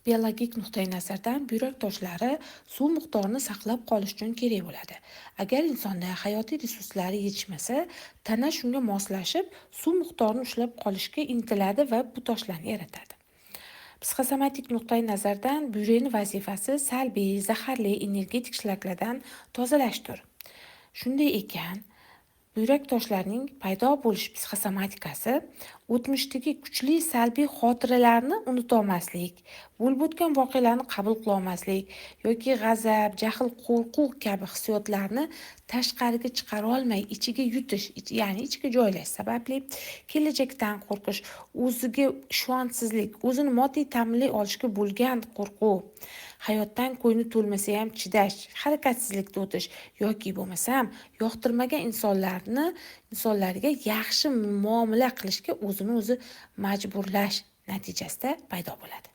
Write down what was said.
Biologik nuqtai nazardan buyrak toshlari suv miqdorini saqlab qolish uchun kerak bo'ladi. Agar insonda hayotiy resurslari yetishmasa, tana shunga moslashib, suv miqdorini ushlab qolishga intiladi va bu toshlarni eritadi. Psixosomatik nuqtai nazardan buyrakni vazifasi salbiy, zaharli, energetik shlaklardan tozalashdir. Shunday ekan, buyrak toshlarining paydo bo'lish psixosomatikasi o'tmishdagi kuchli salbiy xotiralarni unutolmaslik, bo'lib o'tgan voqealarni qabul qilolmaslik yoki g'azab, jahl, qo'rquv kabi hissiyotlarni tashqariga chiqara olmay ichiga yutish, ya'ni ichiga joylash sababli kelajakdan qo'rqish, o'ziga ishonchsizlik, o'zini moddiy ta'minlay olishga bo'lgan qo'rquv, hayotdan ko'ngli to'lmasa ham chidash, harakatsizlikda o'tish yoki bo'lmasam yoqtirmagan insonlarga yaxshi muomala qilishga o'zini o'zi majburlash natijasida paydo bo'ladi.